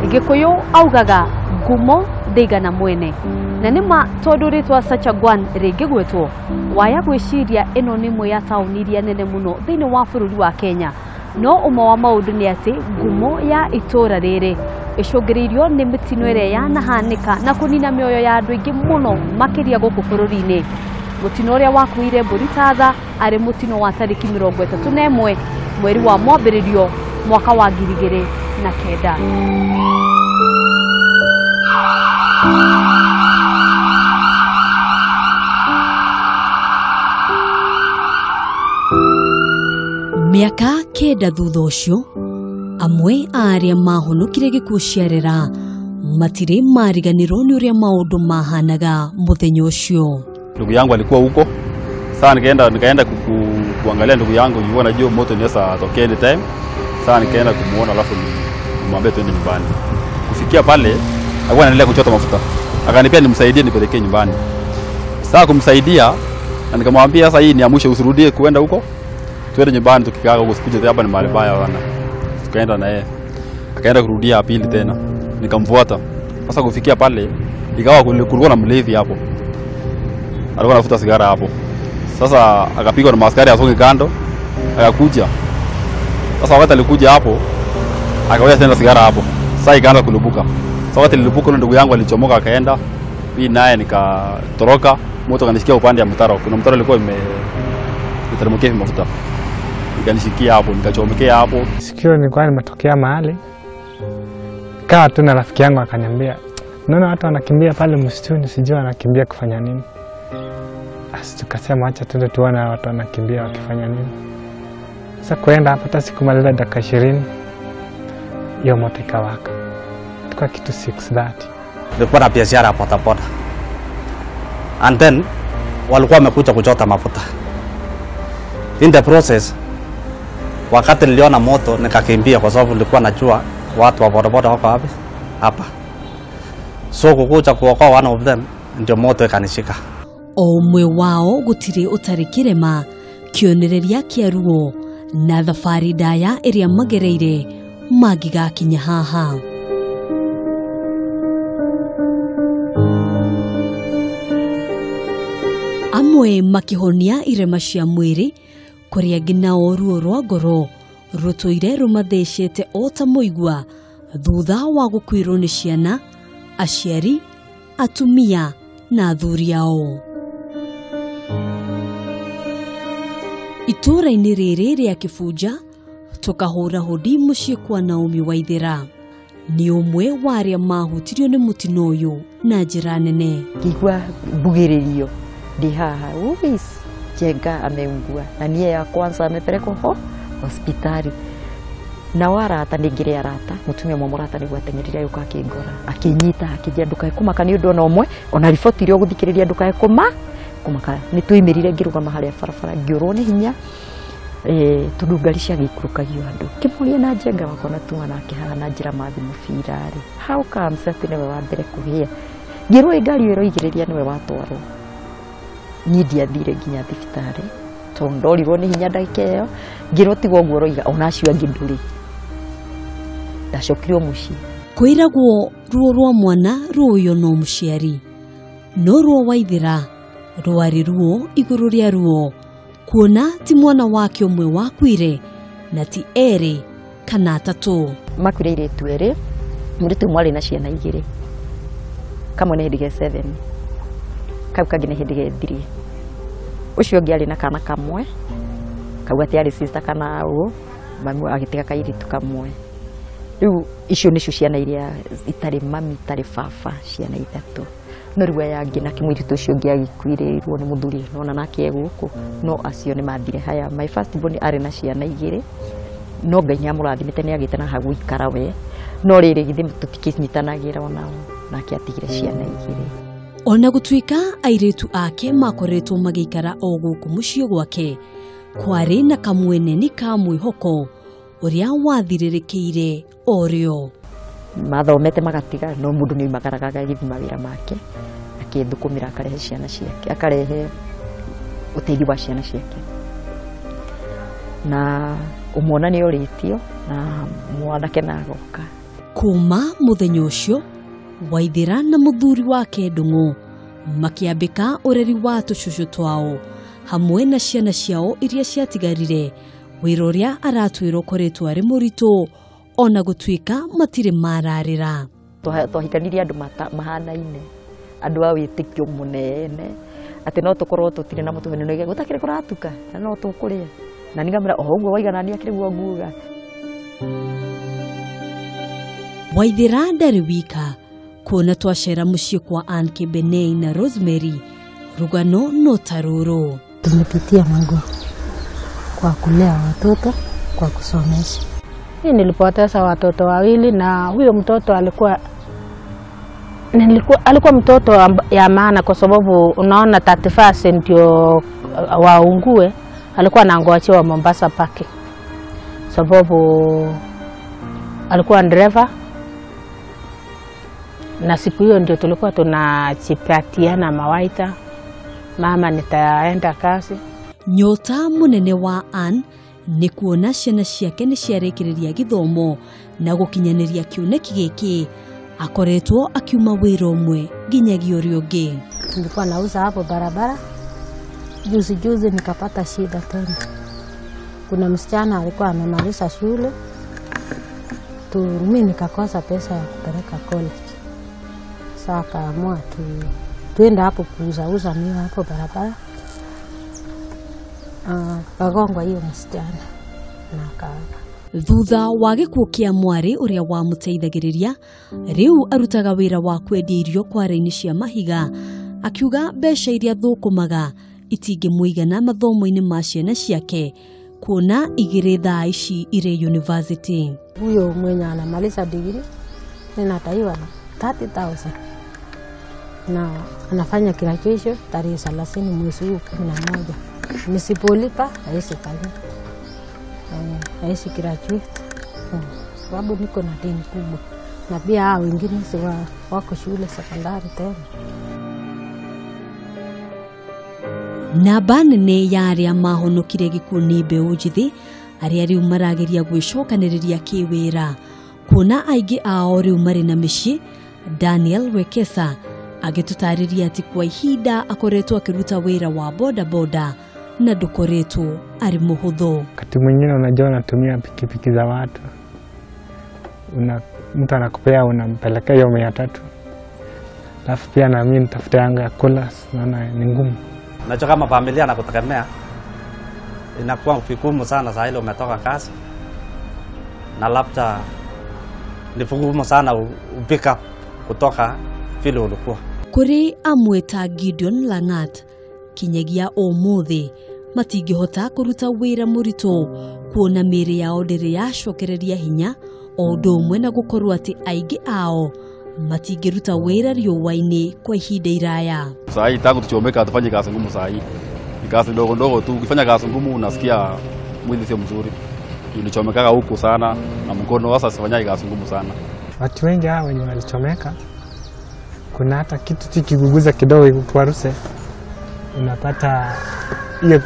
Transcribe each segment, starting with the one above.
Gĩkũyũ augaga ngumo ndĩigana mwene na nĩma tondũ rĩtwa Sachangwan rĩngĩgwetwo waya gwĩciria ĩno nĩ ĩmwe ya taũni iria nene mũno thĩinĩ wa bũrũri wa Kenya. No ũmwe wa maũndũ nĩ atĩ ngumo ya itũra rĩrĩ ĩcũngĩrĩirio nĩ mĩtino ĩrĩa yanahanĩka na kũnina mĩoyo ya andũ aingĩ mũno makĩria gũkũ bũrũri-inĩ. Mũtino ũrĩa wakuire mbũri ta tha arĩ mũtino wa tarĩki 31 mweri wa mwambĩrĩrio mwaka wa 2009. Mĩaka 9 thutha ũcio amwe a arĩa mahonokire gĩkuũ ciarera matirĩ mariganĩrwo nĩ ũrĩa maũndũ mahanaga mũthenya ũcio. Ndugu yangu alikuwa huko. Sasa nikaenda kuangalia ndugu yangu, yuko najua moto inaweza tokea anytime. Sasa nikaenda kumuona alafu nimwambie twende nyumbani. Kufikia pale alikuwa anaendelea kuchota mafuta. Akanipea nimsaidie nipelekee nyumbani. Sasa kumsaidia na nikamwambia sasa hii ni ya mwisho, usirudie kuenda huko. Twende nyumbani tukikaa huko usikuje hapa ni mahali baya bana. Tukaenda na yeye. Akaenda kurudia pili tena. Nikamfuata. Sasa kufikia pale ikawa kulikuwa na mlevi hapo. Alikuwa anavuta sigara hapo. Sasa akapigwa na maaskari asonge kando, akakuja. Sasa wakati alikuja hapo, akaweka tena sigara hapo. Sasa ikaanza kulipuka. Sasa wakati lilipuka ndugu yangu alichomoka akaenda. Mimi naye nikatoroka, moto kanishikia upande ya mtaro. Kuna mtaro ilikuwa imeteremkia mafuta. Ikanishikia hapo, nikachomekea hapo. Sikio nilikuwa nimetokea mahali. Kaa tu na rafiki yangu akaniambia, "Naona watu wanakimbia pale msituni, sijui wanakimbia kufanya nini." Tukasema acha tuende tuone watu wanakimbia wakifanya nini. Sasa kuenda hapo hata sikumaliza dakika 20 hiyo moto ikawaka. Tulikuwa kitu 6:30. Nilikuwa na biashara boda boda. And then walikuwa wamekuja kuchota mafuta. In the process wakati niliona moto nikakimbia kwa sababu nilikuwa najua watu wa boda boda wako wapi hapa. So kukuja kuokoa one of them ndio moto ikanishika. O ũmwe wao gũtirĩ ũtarĩ kĩrema kĩonereria kĩa ruo na thabarĩ ndaya ĩrĩa magereire mangĩgakinya haha. Amwe makĩhonia irema cia mwĩrĩ kũrĩa angĩ nao ruo rwa ngoro rũtũire rũmathecete o ta mũigua thutha wa gũkuĩrwo nĩ ciana, aciari, atumia na athuri ao. Itũra-inĩ rĩrĩ rĩa Kĩbunja tũkahũra hũndi mũciĩ kwa Naomi Waithera. Nĩ ũmwe wa arĩa mahutirio nĩ mũtino ũyũ na njĩra nene. Ngĩigua mbugĩrĩrio ndĩ haha, uis Njenga ameungua na niye ya kwanza amepelekwa ho hospitali. Na warata ningire arata mutumia ũmwe mũrata nĩguo ateng'erire agĩũka akĩngora akĩnyita akĩnjĩra ndũkae kũmaka nĩ ũndũ ona ũmwe, ona riboti iria ũgũthikĩrĩria ndũkae kũmaka. Nĩ twaimĩrire ngĩrũgama harĩa barabara ngĩũrwo nĩ hinya tondũ ngari ciagĩikũrũkagio andũ. Ngĩmũria na Njenga wakwa na tuma nake haha na njĩra mathi mũbira rĩ, how comes atĩ nĩwe wa mbere kũhĩa? Ngĩrwo ĩ ngari ĩyo ĩroigĩrĩria nĩwe watwarwo. Niĩ ndiathire nginya thibitarĩ tondũ ndorirwo nĩ hinya ndagĩka ĩyo. Ngĩrwo tiga ũguo ũroiga ona acio angĩ ndũrĩ. Ndacokirio mũciĩ. Kwĩragwo ruo rwa mwana ruoywo no mũciari, no ruo Waithera rwarĩ ruo igũrũ rĩa ruo kuona ti mwana wake ũmwe wakuire na ti erĩ kana atatũ. Makuire airĩtu erĩ, mũirĩtu ũmwe arĩ na ciana igĩrĩ, kamwe nĩ hĩndĩ ge 7, kau kangĩ nĩ hĩndĩ ge 3. Ũcio ũngĩ arĩ na kana kamwe, kau atĩ arĩ sister kana ũũ, mami agĩtiga kairĩtu kamwe. Rĩu icio nĩcio ciana iria itarĩ mami itarĩ baba, ciana ithatũ. No rĩu aya angĩ nake mũirĩtu ũcio ũngĩ agĩkuĩrĩirwo nĩ mũthuri nona nake e gũkũ, no acio nĩ mathire haya. My first born arĩ na ciana igĩrĩ, no Ngai nĩ amũrathimĩte nĩ agĩte na ha gũikara we, no rĩrĩ githĩ tũtikĩnyitanagĩra onao, nake atigire ciana igĩrĩ. Ona gũtuĩka airĩtu ake makoretwo magĩikara o gũkũ mũciĩ gwake, kwarĩ na kamweneni ka mwĩhoko ũrĩa wathirĩrĩkĩire orĩo. Mathomete magatiga, no mũndũ nĩ oimagaraga agagĩthiĩ mawĩra make akĩthũkũmĩra akarehe ciana ciake, akarehe ũteithio wa ciana ciake. Na ũmwe ona nĩ orĩtio na mwanake na agoka. Kuma muthenya ucio Waithira na muthuri wake Ndung'u makiambika ureri wa tucucu twao hamwe na ciana ciao iria ciatigarire. Wira uria aratwirwo ukoretwo ari muritu ona gutuika matire mararira. Twahikanirie andu mahanaine, andu a wĩtĩkio mũnene atĩ no tũkorwo tũtirĩ na mũtũheni no gũtakĩrĩ kũratuka na no tũkũrĩa na nĩngamwĩra o ũguo waiganania akĩrĩ guo nguga. Waithira ndarĩ wika kuona twacera mũciĩ kwa Ann Kibenei na Rosemary rugano no ta rũrũ. Tumepitia magumu kwa kulea watoto, kwa kusomesha. Mimi nilipoteza watoto wawili na huyo mtoto alikuwa mtoto ya maana kwa sababu unaona 35 ndio waungue, alikuwa anangoachiwa Mombasa pake. Sababu alikuwa driver na siku hiyo ndio tulikuwa tunachipatiana mawaita, mama nitaenda kazi. Nyota munene wa Ann ni kuona ciana ciake ni ciarĩkĩrĩria gĩthomo na gũkinyanĩria kĩoneki gĩkĩ akoretwo akiuma wĩra ũmwe nginyagia ũrĩa ũngĩ. Nilikuwa nauza hapo barabara. Juzi juzi nikapata shida tena. Kuna msichana alikuwa amemaliza shule tu, mimi nikakosa pesa ya kupeleka college. Sasa akaamua tuenda hapo kuuza miwa hapo barabara. Kagongwa hiyo msichana na akaaga. Thutha wa gĩkuũ kĩa mwarĩ ũrĩa wamũteithagĩrĩria, rĩu arutaga wĩra wa kwendia irio kware-inĩ cia mahiga, akiuga mbeca iria thũkũmaga itingĩmũigana mathomo-inĩ ma ciana ciake kuona igĩrĩ thaa ici irĩ university. Huyo mwenye anamaliza degree ninataiwa 30,000 na anafanya graduation tarehe 30 mwezi huu 11. Nisipolipa haizi fanya, haizi graduate sababu niko na deni kubwa, na pia hao wengine si wako shule sekondari tena. Namba nene ya arĩa mahonokire gĩkuũ nĩ mbeũ njĩthĩ arĩa rĩu marageria gwĩcokanĩrĩria kĩwĩra kuona aingĩ ao rĩu marĩ na mĩciĩ. Daniel Wekesa agĩtũtarĩria atĩ kwa ihinda akoretwo akĩruta wĩra wa boda boda na ndũkoretwo arĩ mũhũthũ. Wakati mwingine unajua unatumia pikipiki za watu, mtu anakupea unampelekea hiyo 300, alafu pia na mimi nitafuta yangu ya kula, naona ni ngumu. Unajua kama familia nakutegemea inakuwa vigumu sana saa ile umetoka kazi, na labda ni vigumu sana upick up kutoka vile ulikuwa. Kũrĩ amwe ta Gideon Langat kinyagia ũmũthĩ matingĩhota kũruta wĩra mũritũ kuona mĩĩrĩ yao ndĩrĩ yacokereria hinya, o ũndũ ũmwe na gũkorwo atĩ aingĩ ao matingĩruta wĩra riũa-inĩ kwa ihinda iraya. Saa hii tangu tuchomeka hatufanye kazi ngumu saa hii. Ni kazi ndogo ndogo tu. Ukifanya kazi ngumu unasikia mwili sio mzuri. Ulichomekaga huku sana na mkono, sasa sifanyagi kazi ngumu sana. Watu wengi hao wenye walichomeka, kuna hata kitu kikiguguza kidogo ikukwaruse, unapata hiyo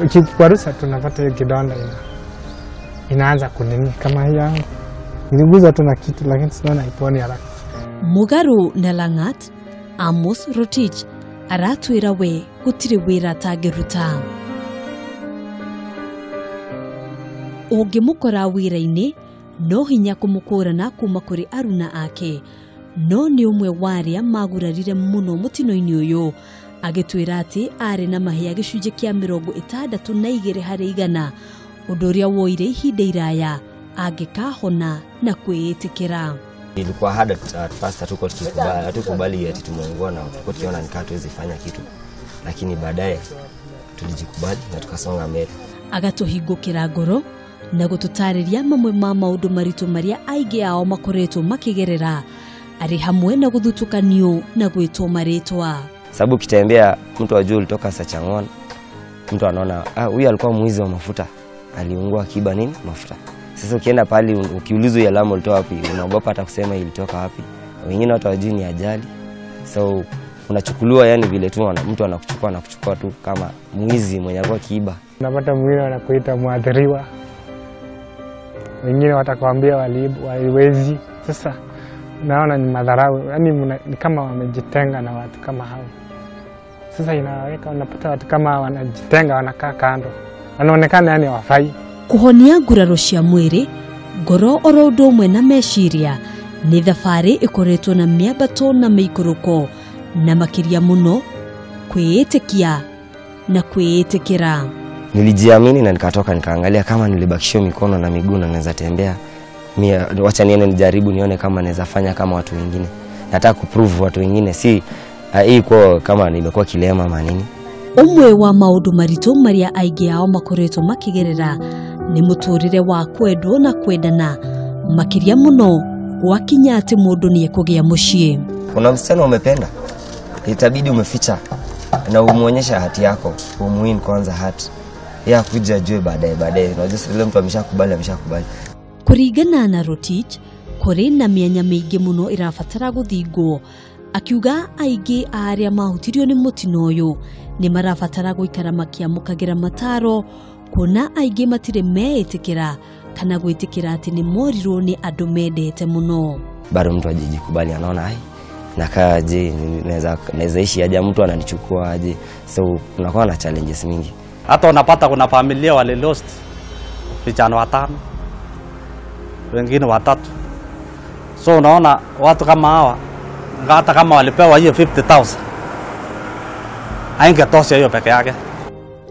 kikukwarusa tunapata hiyo kidonda inaanza kunini kama hii yangu. Niliguza tu na kitu lakini sinaona iponi haraka. Mugaru na Langat, Amos Rotich aratwĩra we gũtirĩ wĩra atangĩruta. Ũngĩmũkora wĩra-inĩ no hinya kũmũkũrana kuma kũrĩ aruna ake, no nĩ ũmwe wa arĩa magurarire mũno mũtino-inĩ ũyũ, agĩtwĩra atĩ arĩ na mahĩa gĩcunjĩ kĩa 62 harĩ igana, ũndũ ũrĩa woire ihinda iraya angĩkahona na kwĩĩtĩkĩra. Ilikuwa hard at first, hatukubali ati tumeungua na tulikuwa tukiona ni kama hatuwezi fanya kitu, lakini baadaye tulijikubali na tukasonga mbele. Agatũhingũkĩra ngoro na gũtũtarĩria mamwe ma maũndũ maritũ marĩa aingĩ ao makoretwo makĩgerera, arĩ hamwe na gũthutũkanio na gwĩtwo marĩtwa. Sababu ukitembea mtu ajue ulitoka Sachang'on, mtu anaona huyu alikuwa mwizi wa mafuta, aliungua akiba nini mafuta. Sasa ukienda pale ukiulizwa ya alama ulitoa wapi, unaogopa hata kusema ilitoka wapi. Wengine watu hawajui ni ajali. So unachukuliwa yani vile tu mtu anakuchukua na kuchukua tu kama mwizi mwenye alikuwa kiiba. Unapata mwingine wanakuita mwadhiriwa, wengine watakwambia waliwezi. Sasa naona ni madharau, yani ni kama wamejitenga na watu kama hao. Sasa inaweka, unapata watu kama wanajitenga, wanakaa kando, wanaonekana yani hawafai. Kuhonia nguraro cia mwĩrĩ, ngoro oro ũndũ ũmwe na meciria nĩ thabarĩ ĩkoretwo na mĩambato na mĩikũrũko, na makĩria mũno kwĩĩtĩkia na kwĩĩtĩkĩra. Nilijiamini na nikatoka nikaangalia kama nilibakishwa mikono na miguu na naweza tembea. Mimi wacha niende nijaribu nione kama naweza fanya kama watu wengine. Nataka kuprove watu wengine, si hii kwa kama nimekuwa kilema ama nini. Ũmwe wa maũndũ maritũ marĩa aingĩ ao makoretwo makĩgerera nĩ mũtũrĩre wa kwendwo na kwendana, makĩria mũno gwakinya atĩ mũndũ nĩ ekũgĩa mũciĩ. Kuna msichana umependa, itabidi umeficha na umuonyesha hati yako, umuin kwanza hati ya kuja ajue baadaye baadaye. Unajua sasa mtu ameshakubali, ameshakubali. Kũringana na Rotich, kũrĩ na mĩanya mĩingĩ mũno ĩrabatara gũthingwo. Akiuga aingĩ a arĩa mahutirio nĩ mũtino ũyũ nĩ marabatara gũikara makĩamũkagĩra mataro, kuona aingĩ matirĩ meĩtĩkĩra kana gwĩtĩkĩra atĩ nĩ morirwo nĩ andũ mendete mũno. Bado mtu hajijikubali, anaona ai nakaa je, naweza ishi aje, mtu ananichukua aje. So unakuwa na challenges mingi. Hata unapata kuna familia wale lost vijana watano, wengine watatu. So unaona watu kama hawa hata kama walipewa hiyo 50,000 haingetosha hiyo peke yake.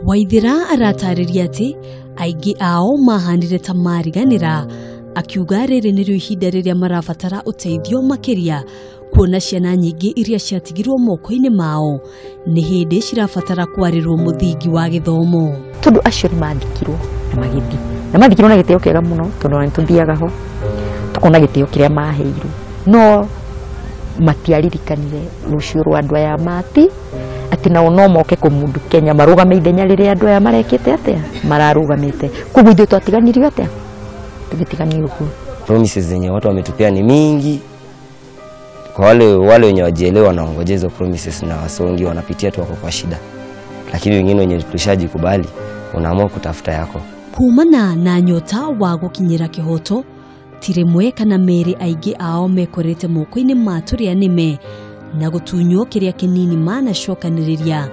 Waithira aratarĩria atĩ aingĩ ao mahanire ta mariganĩra, akiuga rĩrĩ nĩrĩo ihinda rĩrĩa marabatara ũteithio makĩria, kuona ciana nyingĩ iria ciatigirwo moko-inĩ mao nĩ hĩndĩ cirabatara kwarĩrwo mũthingi wa gĩthomo. Tondũ acio nĩ mathikirwo na magĩthiĩ, na mathikirwo na gĩtĩo kĩega mũno, tondũ ona nĩtũthiaga ho tukona gĩtĩo kĩrĩa maheirwo, no matiaririkanire rũciũ rwa andũ aya mati atĩ nao no moke kũmundu Kenya marũgame ithenya rĩrĩa andũ aya marekĩte atĩa mararũgamĩte. Koguo ithuĩ twatiganirio atĩa, tũgĩtiganio ũguo. Promises zenye watu wametupea ni mingi. Kwa wale wenye wajielewa wanaongojea hizo promises na wasongi wanapitia tu wako kwa shida. Lakini wengine wenye tulishajikubali unaamua kutafuta yako. Kumana na nyota wa gũkinyĩra kĩhoto, ti rĩmwe kana merĩ aingĩ ao mekorete moko-inĩ ma tũrĩa nĩme na gũtunywo kĩrĩa kĩnini manacokanĩrĩria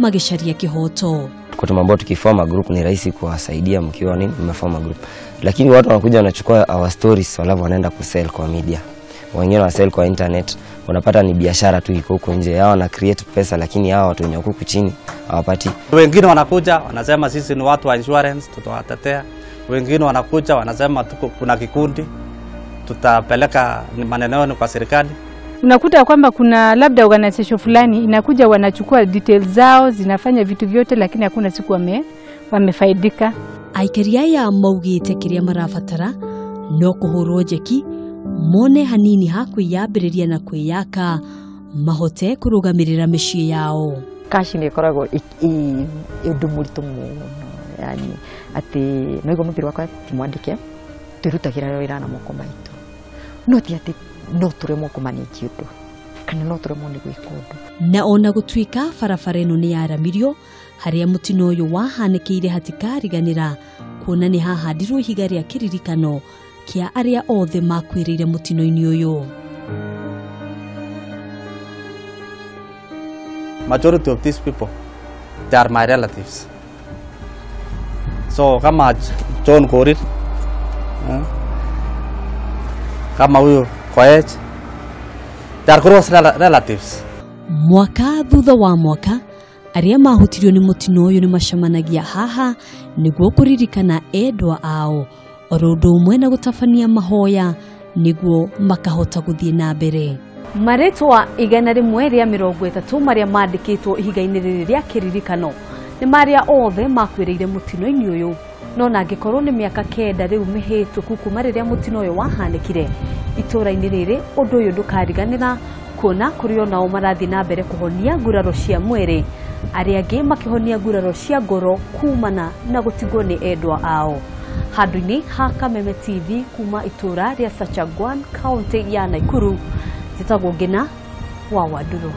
magĩcaria kĩhoto. Kwa sababu tukiform group ni rahisi kuwasaidia mkiwa nini mmeform group. Lakini watu wanakuja wanachukua our stories walafu wanaenda kusell kwa media. Wengine wanasell kwa internet, unapata ni biashara tu iko huko nje. Hao wana create pesa lakini hao watu wenye huku chini hawapati. Wengine wanakuja wanasema sisi ni watu wa insurance tutawatetea. Wengine wanakuja wanasema tuko kuna kikundi tutapeleka maneno kwa serikali. Unakuta kwamba kuna labda organization fulani inakuja wanachukua details zao, zinafanya vitu vyote, lakini hakuna siku wamefaidika. Aikari aya maugĩte kĩrĩa marabatara no kũhũrwo njeki mone hanini ha kwĩyambĩrĩria na kwĩyaka mahote kũrũgamĩrĩra mĩciĩ yao. Kashi nĩ ĩkoragwo ũndũ mũritũ mũno, yani atĩ no igua mũthiri wakwa ti mwandĩke, twĩrutagĩra wĩra na moko maitũ, no ti atĩ no tũremwo kũmanage ũndũ kana no tũremwo nĩ gwĩka ũndũ. Na ona gũtuĩka barabara ĩno nĩ yaramirio, harĩa mũtino ũyũ wahanĩkĩire hatikariganĩra, kuona nĩ hahandirwo ihiga rĩa kĩririkano kĩa arĩa othe makuĩrĩire mũtino-inĩ ũyũ. Majority of these people, they are my relatives. So kama John Korir, kama huyu Koech, they are close relatives. Mwaka thutha wa mwaka, arĩa mahutirio nĩ mũtino ũyũ nĩ macemanagia haha nĩguo kũririkana endwa ao, oro ũndũ ũmwe na gũtabania mahoya nĩguo makahota gũthiĩ na mbere. Marĩtwa 130 marĩa mandĩkĩtwo ihiga-inĩ rĩrĩ rĩa kĩririkano nĩ marĩa othe makuĩrĩire mũtino-inĩ ũyũ, no nangĩkorwo nĩ mĩaka 9 rĩu mĩhĩtũku kuma rĩrĩa mũtino ũyũ wahanĩkire itũũra-inĩ rĩrĩ, ũndũ ũyũ ndũkariganĩra, kuona kũrĩ onao marathiĩ na mbere kũhonia nguraro cia mwĩrĩ, arĩa angĩ makĩhonia nguraro cia ngoro kumana na gũtigwo nĩ endwa ao. Handũ-inĩ ha Kameme TV kuma itũũra rĩa Sachangwan, kaunti ya Nakuru, njĩtagwo Ngina wa Wandũrũ.